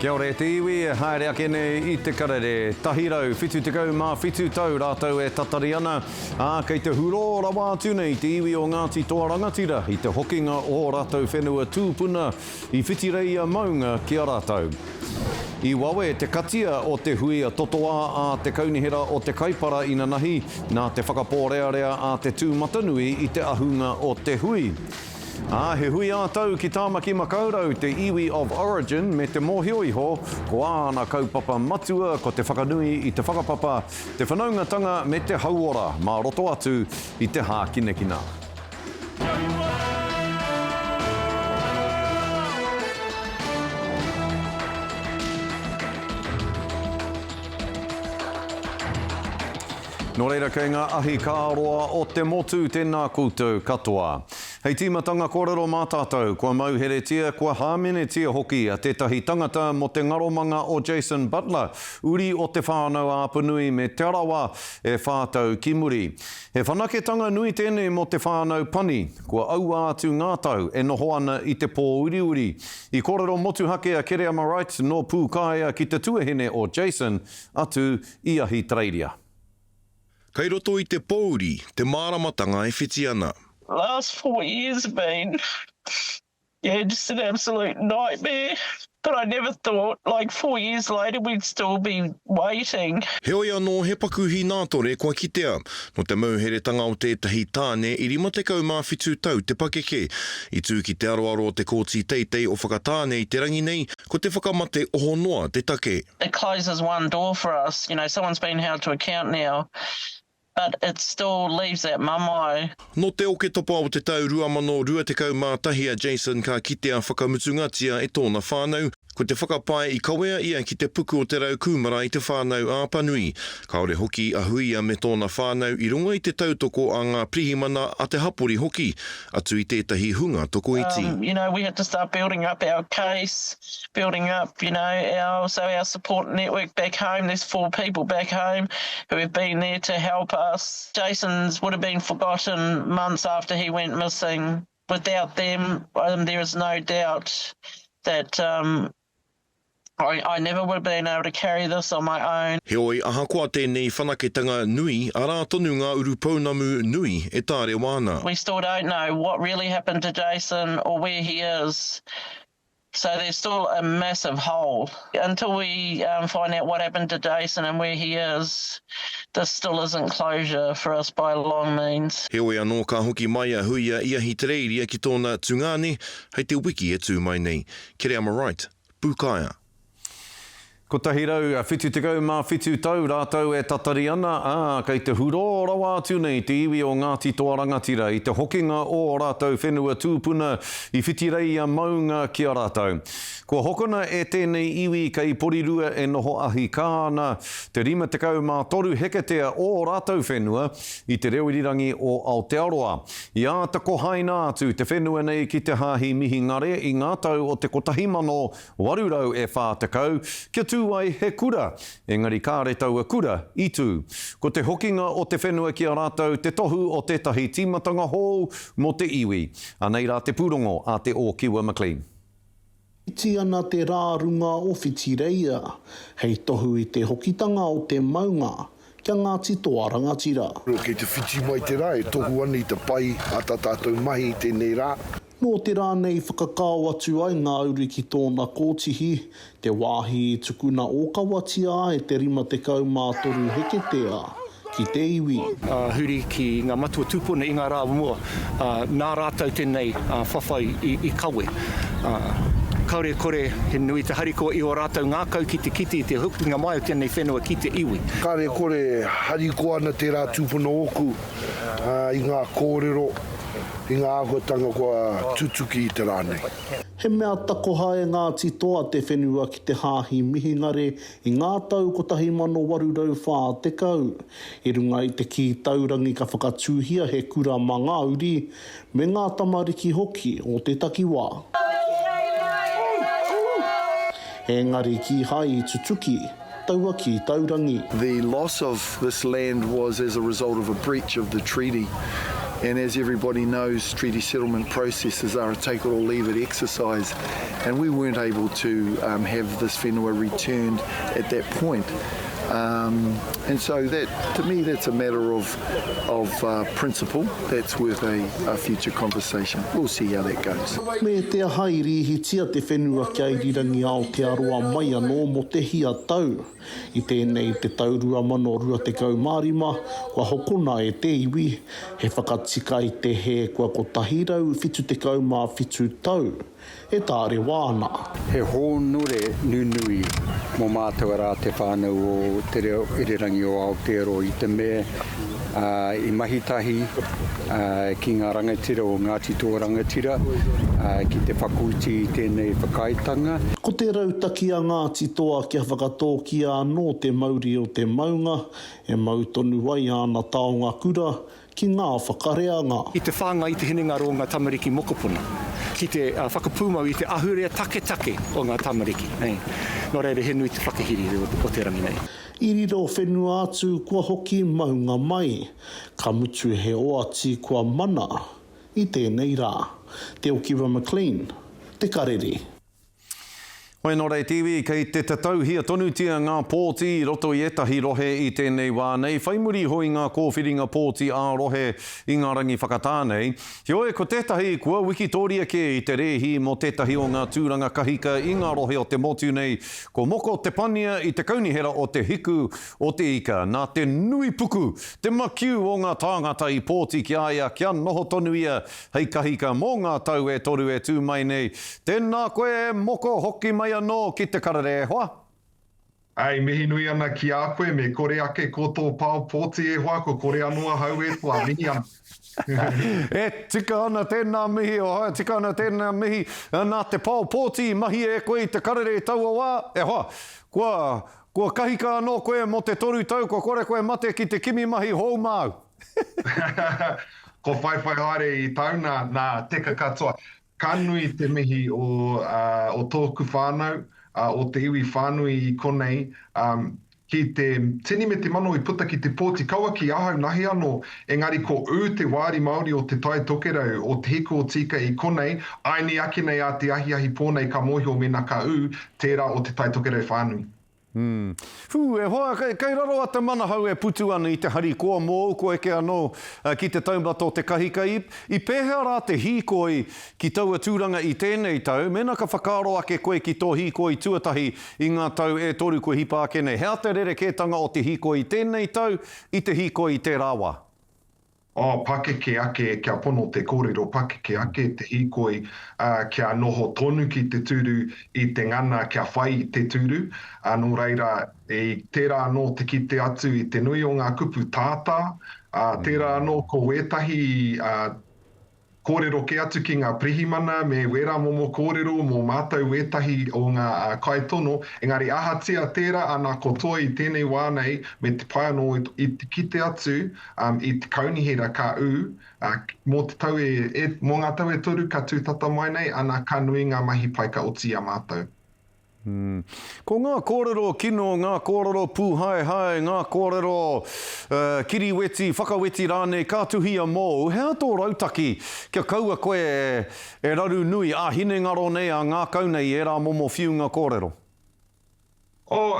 Kia ora e te iwi e haere ake nei i te karere. 177 tau rātou e tatari ana, ā, kei te hurō rawa atu nei te iwi o Ngāti Toa Rangatira i te hokinga o ō rātou whenua tūpuna i Whitireia maunga ki a rātou. I wawe te katia o te hui a Totoā a te Kaunihera o Te Kaipara inanahi nā te whakapōrearea a te tūmatanui i te ahunga o te hui. Ā, he hui ā-tau ki Tāmaki Makaurau te iwi of origin me te mōhio iho ko āna kaupapa matua ko te whakanui i te whakapapa, te whanaungatanga me te hauora mā roto atu i te hākinakina. Nō reira kei ngā ahi kā roa o te motu tēnā koutou katoa. Hei tīmatanga kōrero mā tātou, kua mauheretia, kua hāmenetia hoki tētahi tangata mō te ngaromanga o Jason Butler, uri o Te Whānau-a-Apanui me Te Arawa, e whā tau ki muri. He whanaketanga nui tēnei mō te whānau pani, kua aua atu ngā tau e noho ana i te pōuriuri. I kōrero motuhake a Kereama Wright nō Pūkaea ki te tuahine o Jason, atu i Ahitereiria. Kei roto i te pōuri te māramatanga e whiti ana. Last four years have been yeah just an absolute nightmare but I never thought like four years later we'd still be waiting. Heoi anō he paku hīnātore kua kitea, nō te mauheretanga o tētahi tāne i 57 tau te pakeke. I tū ki te aroaro o te Kōti Teitei o Whakatāne i te rangi nei, ko te whakamate oho noa te take. It closes one door for us, you know, someone's been held to account now, but it still leaves that mamae. Nō te Oketopa o te tau 2021 a Jason ka kitea whakamutungatia e tōna whānau, ko te whakapae i kawea ia ki te puku o te Raukūmara i Te Whānau-ā-Apanui. Kāore hoki a Huia me tōna whānau i runga i te tautoko a ngā pirihimana a te hapori hoki, atu i tētahi hunga tokoiti. You know, we had to start building up our case. building up, you know, our, so our support network back home, there's four people back home who have been there to help us. Jason's would have been forgotten months after he went missing. Without them, um, there is no doubt that um, I, I never would have been able to carry this on my own. Heoi, ahakoa tēnei whanaketanga nui, arā tonu ngā urupounamu nui e tārewa ana. We still don't know what really happened to Jason or where he is. So there's still a massive hole. Until we um, find out what happened to Jason and where he is, this still isn't closure for us by long means. Heoi anō ka hoki mai a Huia i Ahitereiria ki tōna tungāne hei te wiki e tū mai nei. Kereama Wright, Pūkaea. 177 tau rātou e tatari ana, ā, kei te hurō rawa atu nei te iwi o Ngāti Toa Rangatira i te hokinga o ō rātou whenua tūpuna i Whitireia maunga ki a rātou. Kua hokona e tēnei iwi kei Porirua e noho ahi kā ana te 53 heketea o ō rātou whenua i te reo irirangi o Aotearoa. I āta kohaina atu te whenua nei ki te Hāhi Mihingare i ngā tau o te 1840, kia tū ai he kura, engari kāre taua kura i tū. Ko te hokinga o te whenua ki a rātou te tohu o tētahi tīmatanga hou mō te iwi. Anei rā te pūrongo a Te Ōkiwa McLean. Iti ana te rā runga o Whitireia, hei tohu i te hokitanga o te maunga kia Ngāti Toa Rangatira. Kei te whiti mai te rā e tohu ana i te pai a tā tātou mahi i tēnei rā. Nō te rā nei whakakao atu ai ngā uri ki tōna kōtihi, te wāhi i tukuna ōkawatia ai te 53 heketea ki te iwi. Huri ki ngā matua tūpuna i ngā rā o mua, nā rātou tēnei whawhai i kawe. Kāore e kore he nui te harikoa i ō rātou ngākau ki te kite i te hokinga mai o tēnei whenua ki te iwi. Kāore e kore harikoa ana tērā tūpuna ōku i ngā kōrero. i ngā āhuatanga kua tutuki i te rā nei. He mea takoha e Ngāti Toa te whenua ki te Hāhi Mihingare i ngā tau 1840. I runga i te kī taurangi ka whakatūhia he kura mā ngā uri, me ngā tamariki hoki o te takiwā. Engari kīhai i tutuki taua kī taurangi. The loss of this land was as a result of a breach of the treaty. And as everybody knows, treaty settlement processes are a take it or leave it exercise, and we weren't able to um, have this whenua returned at that point. Um, and so that, to me, that's a matter of, of uh, principle. That's worth a, a future conversation. We'll see how that goes. Me te aha i rīhitia te whenua kia Irirangi Aotearoa mai anō mō te hia tau. I tēnei te tau 2025, kua hokona e te iwi he whakatika i te hē kua 177 tau e tārewa ana. He hōnore nunui mō mātou arā te whānau o Te Reo Irirangi o Aotearoa i te mea i mahi tahi ki ngā rangatira o Ngāti Toa Rangatira ki te whakauti i tēnei whakaaetanga. Ko te rautaki a Ngāti Toa kia whakatōkia anō te mauri o te maunga, e mau tonu ai āna taonga kura ki ngā whakareanga. I te whāngai i te hinengaro o ngā tamariki mokopuna, ki te whakapūmau i te ahurea taketake o ngā tamariki. Nō reira, he nui te whakahirihiri o te rangi nei. I riro whenua atu kua hoki maunga mai, ka mutu he oati kua mana i tēnei rā. Te Okiwa McLean, Te Karere. Hoi nō rei te iwi, kei te tatauhia tonutia ngā pōti i roto i ētahi rohe i tēnei wā nei, whai muri iho i ngā kōwhiringa pōti ā-rohe i ngā rangi whakatā nei. Heoi, ko tētahi kua wikitōria kē i te rēhi mō tētahi o ngā tūranga kahika i ngā rohe o te motu nei, Ko Moko Te Pania i te Kaunihera o Te Hiku o Te Ika. Nā te nui puku, te makiu o ngā tāngata i pōti ki a ia kia noho tonu ia hei kahika mō ngā tau e toru e tū mai nei. Tēnā koe e Moko, hoki mai anō ki te karere e hoa. Āe, mihi nui ana ki a koe, me kore ake ko tō pao pōti e hoa, ko kore anō ahau e toa, mihi ana. E tika ana tēnā mihi, e tika ana tēnā mihi, nā te pao pōti i mahia e koe i te karere i taua wā, e hoa, kua, kua kahika anō koe mō te toru tau, kua kore koe mate ki te kimi mahi hou māu. Ko whaiwhai haere i tauna, nā, teka katoa. Ka nui te mihi o, o tōku whānau, o te iwi whānui i konei, ki te tini me te mano i puta ki te pōti, kaua ki ahau nahi anō, engari ko ū te wāri Māori o Te Tai Tokerau, o Te Hiku o Tīka i konei, aini ake nei a te ahiahi pō nei ka mōhio mēnā ka ū tērā o Te Tai Tokerau whānui. Hū. Whū, e hoa, kei, kei raro a Te Manahau e putu ana i te harikoa mōu, kua eke anō ki te taumata o te kahika. I, i pēhea rā te hīkoi ki taua tūranga i tēnei tau, mēnā ka whakaaro ake koe ki tō hīkoi tuatahi i ngā tau e toru kua hipa ake nei? He aha te rerekētanga o te hīkoi i tēnei tau, i te hīkoi i tērā wā? Oh, pakeke ake, kia pono te kōrero, pakeke ake te hīkoi, ā, kia noho tonu ki te tūru i te ngana kia whai i te tūru, ā, nō reira, i tērā anō te kite atu i te nui o ngā kupu tātā, ā, tērā anō ko wētahi, ā, Kōrero kē atu ki ngā pirihimana me wērā momo kōrero mō mātou wētahi o ngā kaitono, engari ahatia tērā ana ko Toi i tēnei wā nei me te pai anō i te kite atu i te kaunihera ka ū mō te tau e, mō ngā tau e toru ka tūtata mai nei ana ka nui ngā mahi pai ka oti i a mātou. Ko ngā kōrero kino, ngā kōrero pūhaehae, ngā kōrero kiriweti, whakaweti rānei ka tuhia mōu, he aha tō rautaki kia kaua koe e raru nui ā-hinengaro nei, ā-ngākau nei i ērā momo whiunga kōrero? Oh,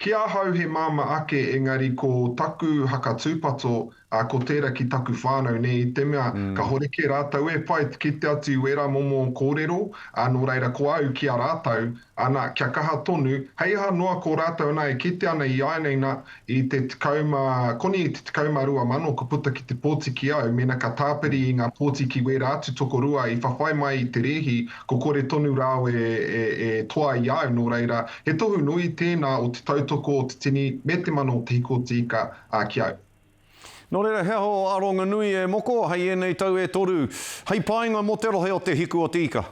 Ki ahau he māmā ake engari ko taku haka tūpato ko tērā ki taku whānau nē i te mea kahore kē rātou e pai te kite atu i wērā momo kōrero ā nō reira ko au ki a rātou ana kia kaha tonu hei aha noa ko rātou ana e kite ana i āianei nā i te tekau mā koni i te 12,000 ka puta ki te pōti ki au mēnā ka tāpiri i ngā pōti ki wērā atu tokorua i whawhai mai i te rēhi ko kore tonu rāo e e e toa i a au nō reira He tohu nui tēnā o te tautoko o te tini me te mana o Te Hiko o Te Ika a ki au. Nō reira, he aha ō aronga nui e Moko hei ēnei tau e toru, hei painga mō te rohe o Te Hiku o Te Ika?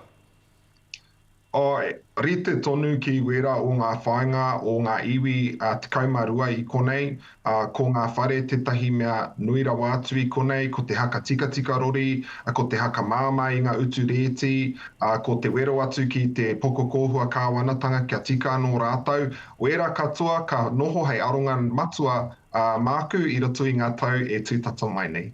Āe, rite tonu ki wērā o ngā whāinga o ngā iwi 12 i konei, ā, ko ngā whare tētahi mea nui rawa atu i konei, ko te haka tikatika rori, ā, ko te haka māmā i ngā utu rēti, ā, ko te wero atu ki te pokokōhua kāwanatanga kia tika anō rātou, wērā katoa ka noho hei aronga matua, ā, māku i roto i ngā tau e tūtata mai nei.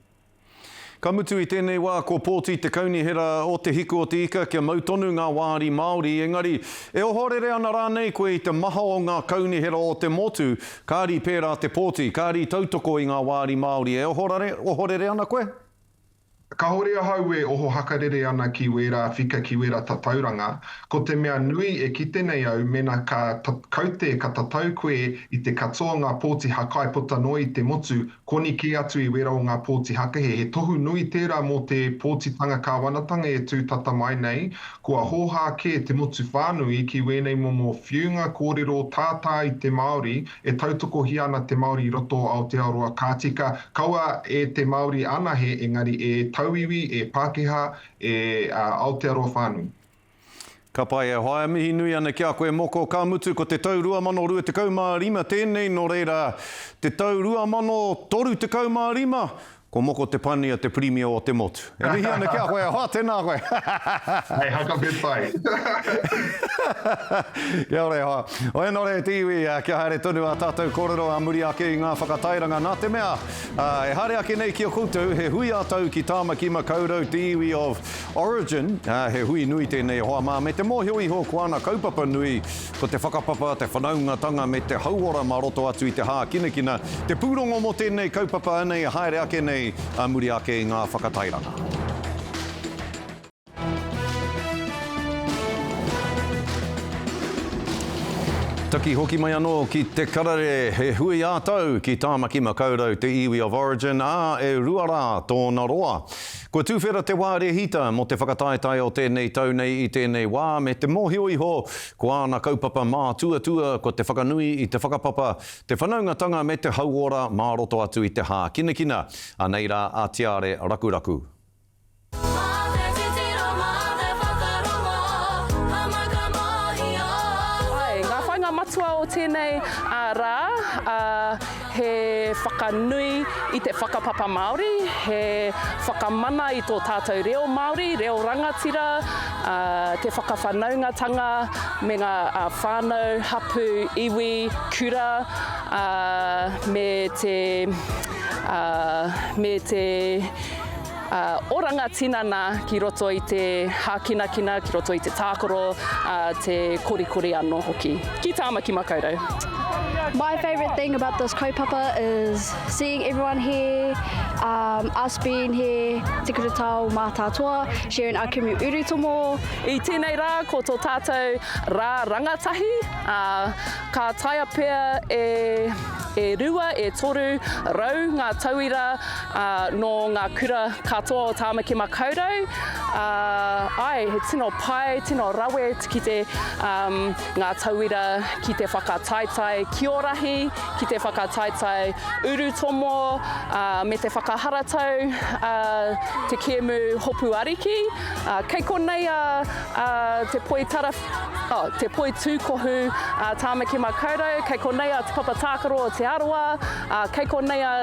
Ka mutu i tēnei wā ko pōti te kaunihera o Te Hiku o te Ika kia mau tonu ngā wāri Māori, engari e ohorere ana rānei koe i te maha o ngā kaunihera o te motu kāri pērā te pōti, kāri tautoko i ngā wāri Māori, e ohorere ana koe? Kahore ahau e oho hakarere ana ki wērā whika ki wērā tatauranga, ko te mea nui e kite nei au mena ka kaute ka tatau koe i te katoa o ngā pōti hakai puta noa i te motu, koni kē atu i wērā o ngā pōti hakahe. He tohu nui tērā mō te pōtitanga kāwanatanga e tū tata mai nei, kua hōhā kē te motu whānui ki wēnei momo whiunga kōrero tātā i te Māori, e tautokohia ana te Māori i roto o Aotearoa ka tika, kaua e te Māori anahe engari e tauiwi, e Pākehā, e Aotearoa whānui. Ka pai e hoa, e mihi nui ana ki a koe Moko, ka mutu ko te tau 2025 tēnei, nō reira te tau 2035, Ko Moko Te Pania te Pirimia o te motu. E mihi ana ki a koe e hoa, tēnā koe. Hei haka me pai. Kia ora e hoa. Oi nō reira te iwi, kia haere tonu ā tātou kōrero ā muri ake i ngā whakatairanga nā te mea e haere ake nei ki a koutou he hui ā-tau ki Tāmaki Makaurau te iwi of origin, he hui nui tēnei e hoa mā me te mōhio iho ko ana kaupapa nui Ko te whakapapa, te whanaungatanga me te hauora mā roto atu i te hākinakina te pūrongo mō tēnei kaupapa anei e haere ake nei ā muri ake i ngā whakatairanga. Taki hoki mai anō ki Te Karere, he hui ā-tau ki Tāmaki Makaurau te iwi of origin, ā, e rua rā tōna roa. Kua tuwhera te wā rehita mō te whakataetae o tēnei tau nei i tēnei wā me te mōhio iho ko āna kaupapa mātuatua ko te whakanui i te whakapapa, te whanaungatanga me te hauora mā roto atu i te hākinakina. Anei rā a Tiare Rakuraku. Mā te titiro, mā te whakarongo, ka mau ka mōhio. Āe, ngā whāinga matua o tēnei rā, He whakanui i te whakapapa Māori, he whakamana i tō tātou reo Māori, reo rangatira, te whakawhanaungatanga me ngā whānau, hapū, iwi, kura, me te, me te oranga tinana ki roto i te hākinakina, ki roto i te tākaro, te korikori anō hoki. Ki Tāmaki Makaurau. My favourite thing about this kaupapa is seeing everyone here, um, us being here, Te Kura Tao Mātātoa, sharing our kumu urutomo. I tēnei rā, ko tō tātou rā rangatahi, ā, ka taea pea e, e rua, e 300 ngā tauira ā, nō ngā kura katoa o Tāmaki Makaurau, ā, āe, he tino pai, tino rawe ki te, um, ngā tauira ki te whakataetae kiorahi, ki te whakataetae urutomo, ā, me te whakaharatau, ā, te kēmu hopu ariki. Ā, kei konei a, a te poi tara, oh, te poi tūkohu a Tāmaki Makaurau, kei konei a Te Papa Tākaro o Te Arawa, ā, kei konei a,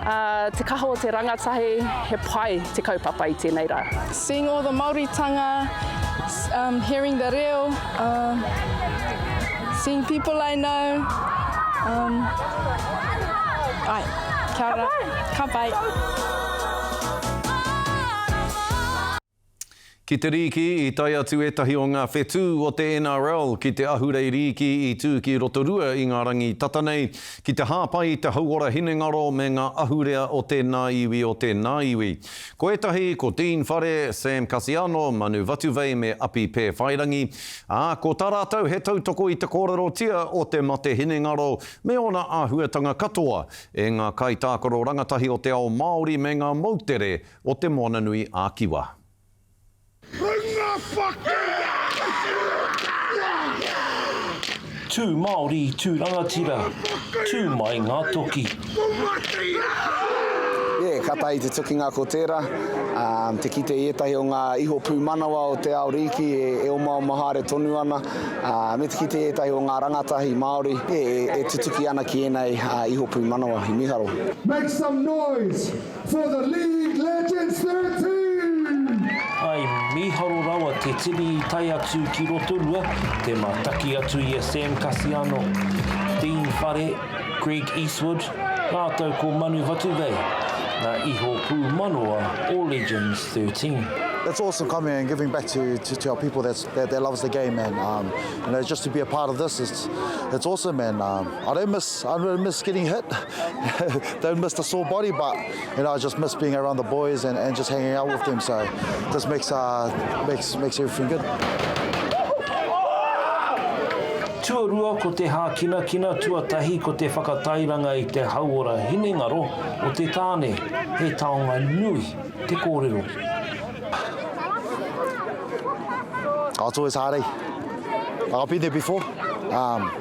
Ā, te kaha o te rangatahi, he pai te kaupapa i tēnei rā. Seeing all the Māoritanga, um, hearing the reo, um, seeing people I know, um, ai, kia ora, ka pai. Ki te rīki, i tae atu ētahi o ngā whetū o te NRL ki te ahurei rīki i tū ki Rotorua i ngā rangi tata nei, ki te hāpai i te hauora hinengaro me ngā ahurea o tēnā iwi o tēnā iwi. Ko ētahi, ko Dean Whare, Sam Kasiano, Manu Vatuvei me Api Pēwhairangi, ā, ko tā rātou he tautoko i te kōrerotia o te mate hinengaro me ōna āhuatanga katoa e ngā kaitākaro rangatahi o te ao Māori me ngā moutere o Te Moananui a Kiwa. Tū Māori, tū rangatira, tū mai ngā toki. Yeah, katahi te tukinga ko tērā, um, te kite i ētahi o ngā iho pūmanawa o te ao rīki e, e omaoma haere tonu ana, uh, me te kite i ētahi o ngā rangatahi Māori e, e, e tutuki ana ki ēnei uh, iho pūmanawa i miharo. Make some noise For the League Legends 13! I mīharo rawa te tini i tae atu ki Rotorua, te mātaki atu i a Sam Kasiano, Dean Whare, Greg Eastwood, rātou ko Manu Vatuvei. ngā iho pūmanawa o Legends 13. It's awesome coming and giving back to, to, to our people that's, that, that loves the game and um, you know just to be a part of this it's, it's awesome and um, I don't miss I don't miss getting hit don't miss the sore body but you know I just miss being around the boys and, and just hanging out with them so this makes uh, makes makes everything good. Tuarua ko te hākinakina, tuatahi ko te whakatairanga i te hauora hinengaro o te tāne, he taonga nui te kōrero. Oh, it's always hard, eh? I've been there before. Um,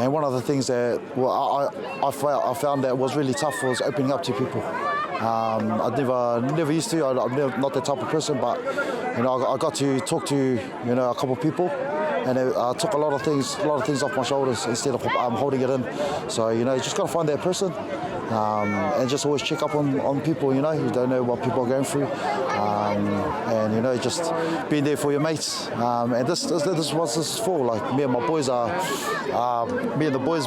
and one of the things that well, I, I, I, found, I found that was really tough was opening up to people. Um, I'd never, never used to. I, I'm never, not that type of person, but you know, I, I got to talk to you know a couple of people, and it uh, took a lot of things, a lot of things off my shoulders instead of um, holding it in. So you know, you just got to find that person. Um, and just always check up on, on people, you know, you don't know what people are going through. Um, and, you know, just being there for your mates. Um, and this, this, this is what this is for. Like, me and my boys are, uh, me and the boys,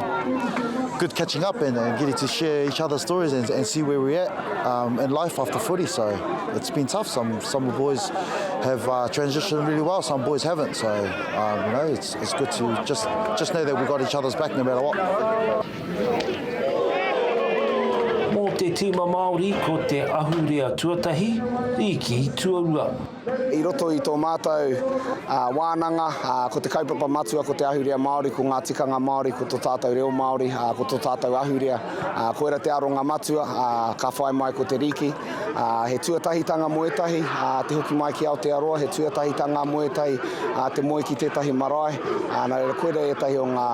good catching up and, and getting to share each other's stories and, and see where we're at um, in life after footy. So it's been tough. Some, some boys have uh, transitioned really well, some boys haven't. So, um, you know, it's, it's good to just, just know that we've got each other's back no matter what. Mō te tīma Māori, ko te ahurea tuatahi, rīki tuarua. I roto i tō mātou wānanga, ko te kaupapa matua ko te ahurea Māori, ko ngā tikanga Māori, ko tō tātou reo Māori, ko tō tātou ahurea. Koira te aronga matua, ka whai mai ko te rīki. He tuatahitanga mō ētahi, te hoki mai ki Aotearoa, he tuatahitanga mō ētahi, te moe ki tētahi marae. Nā reira, koira ētahi o ngā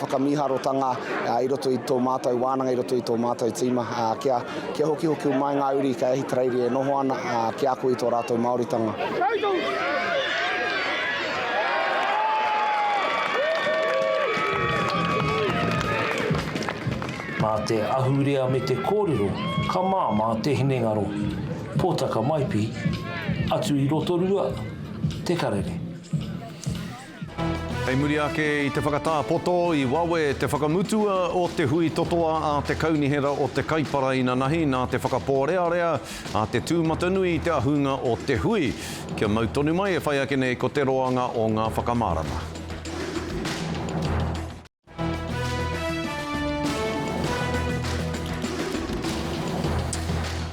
whakamīharotanga i roto i tō mātou wānanga, i roto i tō mātou tīma, kia, kia hokihoki mai ngā uri kei Ahitereiria e noho ana, kia ako i tō rātou Māoritanga. Mā te ahurea me te kōrero ka māmā te hinengaro. Pōtaka Maipi, atu i Rotorua, Te Karere. Hei muri ake i te whakatā poto i wawe te whakamutua o te hui totoa a te Kaunihera o te Kaipara inanahi nā te whakapōrearea a te tūmatanui i te ahunga o te hui. Kia mau tonu mai e whai ake nei ko te roanga o ngā whakamārama.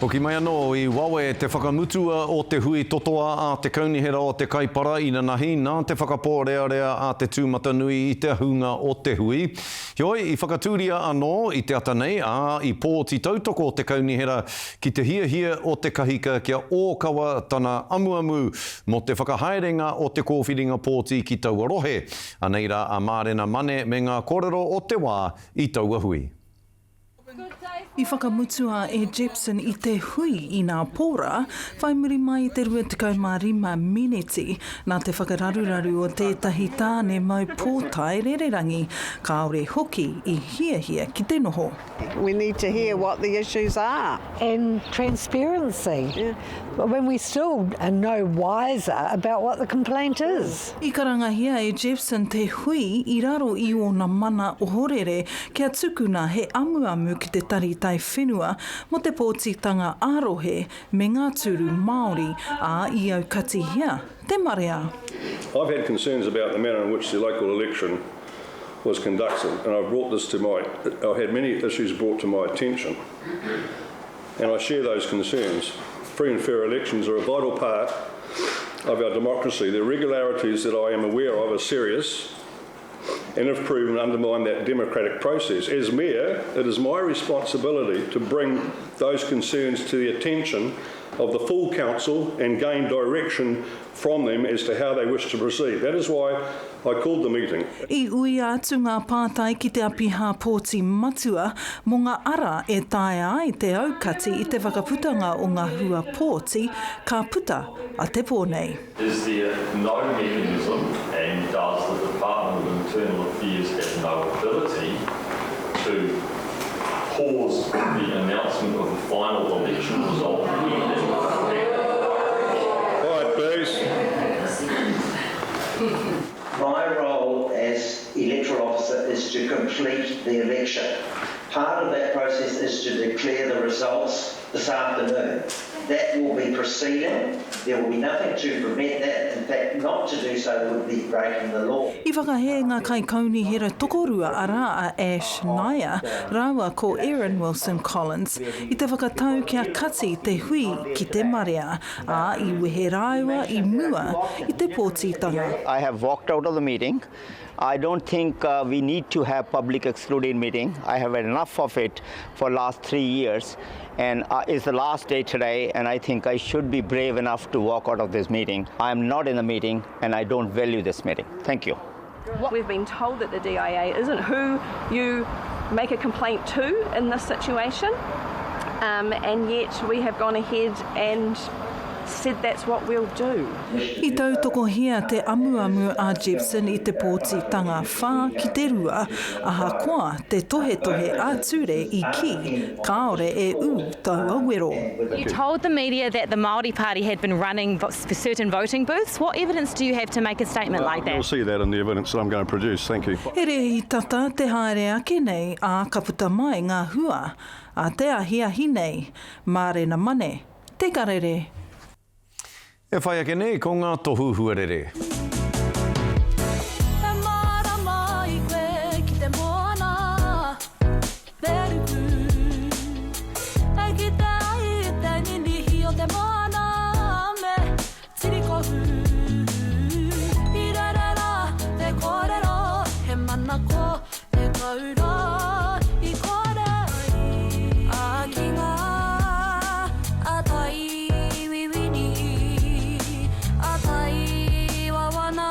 Hoki mai anō i wawe te whakamutua o te hui totoa a te Kaunihera o te Kaipara inanahi nā te whakapōrearea a te tūmatanui i te ahunga o te hui. Heoi, i whakatūria anō i te ata nei, ā, i pōti tautoko te Kaunihera ki te hiahia o te kahika kia ōkawa tana amuamu mō te whakahaerenga o te kōwhiringa pōti ki taua rohe. Anei rā a Mārena Mane me ngā kōrero o te wā i taua hui. I whakamutua e Jepson i te hui inā pōra, whai muri mai i te 25 meneti, nā te whakararuraru o tētahi tāne mau pōtae rererangi, kāore hoki i hiahia ki te noho. We need to hear what the issues are. And transparency. When we still are no wiser about what the complaint is. I karangahia e Jepson te hui i raro i ōna mana ohorere kia tukuna he amuamu ki te Tari Taiwhenua mō te pōtitanga ā-rohe me ngā tūru Māori, ā, i aukatihia te marea. I've had concerns about the manner in which the local election was conducted and I've brought this to my, I've had many issues brought to my attention and I share those concerns. Free and fair elections are a vital part of our democracy. The irregularities that I am aware of are serious and if proven undermine that democratic process. As mayor, it is my responsibility to bring those concerns to the attention of the full council and gain direction from them as to how they wish to proceed. That is why I called the meeting. I uia atu ngā pātai ki te Apiha Pōti Matua mō ngā ara e taea ai te aukati i te whakaputanga o ngā hua pōti ka puta a te pō nei. Is there no mechanism and does the Department of Internal Affairs have no ability to pause the announcement of the final election result pending Quiet please. My role as electoral officer is to complete the election. Part of that process is to declare the results. this afternoon. That will be proceeding. There will be nothing to prevent that. In fact, not to do so would be breaking the law. I whakahē ngā kaikaunihera tokorua arā a Ash Nair rāua ko Erin Wilson Collins i te whakatau kia kati te hui ki te marea, ā, i wehe rāua i mua i te pōtitanga. I have walked out of the meeting. I don't think uh, we need to have public excluded meeting. I have enough of it for last three years and uh, it's the last day today and I think I should be brave enough to walk out of this meeting. I am not in the meeting and I don't value this meeting. Thank you. We've been told that the DIA isn't who you make a complaint to in this situation, um, and yet we have gone ahead and said that's what we'll do. I tautokohia te amuamu a Jepson i te pōtitanga whā ki te rua, ahakoa te tohetohe ā-ture i kī kāore e ū taua wero. You told the media that the Māori Party had been running certain voting booths. What evidence do you have to make a statement like that? You'll see that in the evidence that I'm going to produce. Thank you. He rēhi tata te haere ake nei, ā, ka puta mai ngā hua a te ahiahi nei. Mārena Mane, Te Karere. E whai ake nei ko ngā tohu huarere. E mārama ai koe ki te moana me ruku E kite ai i te ninihi o te moana me Tirikohu I rere rā te kōrero he manako te taura i kore ai Ākinga a Taiwiwini a Taiwawana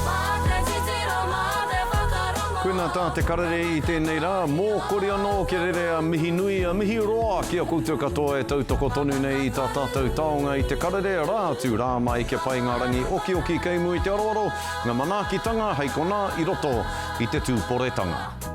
Mā te titiro, mā te whakarongo Koinā tā te karere i tēnei rā, mōkori anō kia rere a mihi nui, a mihi roa ki a koutou katoa e tautoko tonu nei i tā tātou taonga i te karere, rā atu, rā mai kia pai ngā rangi okioki kei mua i te aroaro, ngā manaakitanga hei konā i roto i te tūporetanga.